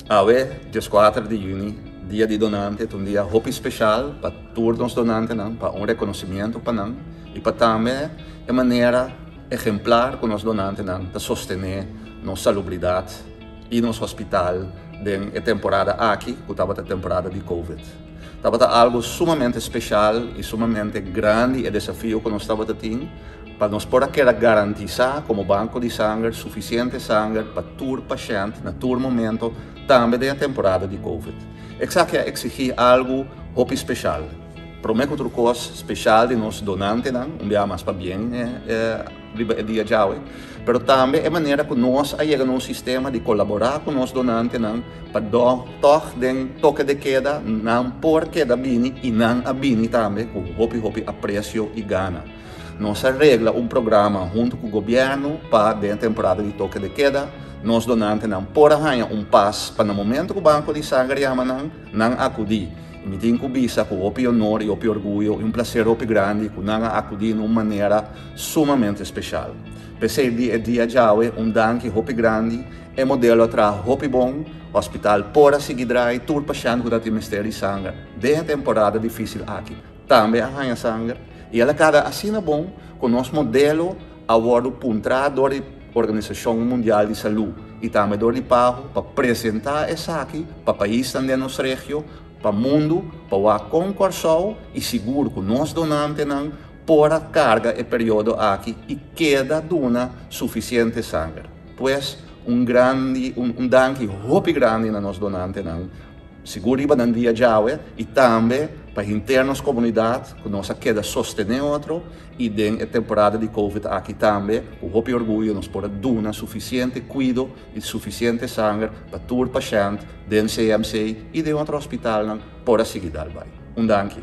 Awe, 14 di juni, Dia di Donante, ta un dia hopi special pa tur nos donantenan, pa un reconocimiento pa nan y pa tambe e manera ejemplar cu nos donantenan ta sostene nos salubridad y nos hospital den e temporada aki cu tabata temporada di Covid. Tabata algo sumamente special y sumamente grandi e desafio cu nos tabata tin pa nos por a keda garantisa como banco di sanger suficiente sanger pa tur pashent na tur momento tambe den e temporada di Covid. Esaki a exigi algo hopi special. Prome cu tur cos special di nos donantenan, un biaha mas pabien riba e dia djawe, pero tambe e manera cu nos a yega na un sistema di colabora cu nos donantenan pa tog den toke de keda nan por keda bini y nan a bini tambe cu hopi hopi aprecio y gana. Nos a regla un programa hunto cu gobierno pa den temporada di toke de keda nos donantenan por a haya un pas pa na momento cu Banco di Sanger yama nan, nan acudi. Y mi tin cu bisa cu hopi honor y hopi orguyo y un placer hopi grandi cu nan a acudi na un manera sumamente special. P'esey di e dia djawe un danki hopi grandi, e modelo a traha hopi bon, hospital por a sigui draai tur pashent cu ta tin mester di sanger den e temporada dificil aki tambe a haña sanger y el a kada asina bon cu nos modelo a wordo puntra dor di Organisacion Mundial di Salud y tambe dor di PAHO pa presenta esaki pa paisnan den nos regio, pa mundu, pa wak con Corsou y sigur cu nos donantenan por a carga e periodo aki y keda duna suficiente sanger. Pues un grandi, un danki hopi grandi na nos donantenan, sigur riba nan dia djawe y tambe pa henter nos comunidad cu nos a keda sostene otro y den e temporada di covid aki tambe cu hopi orguyo nos por a duna suficiente cuido y suficiente sanger pa tur pashent den CMC y den otro hospitalnan por a sigui dal bay. Un danki.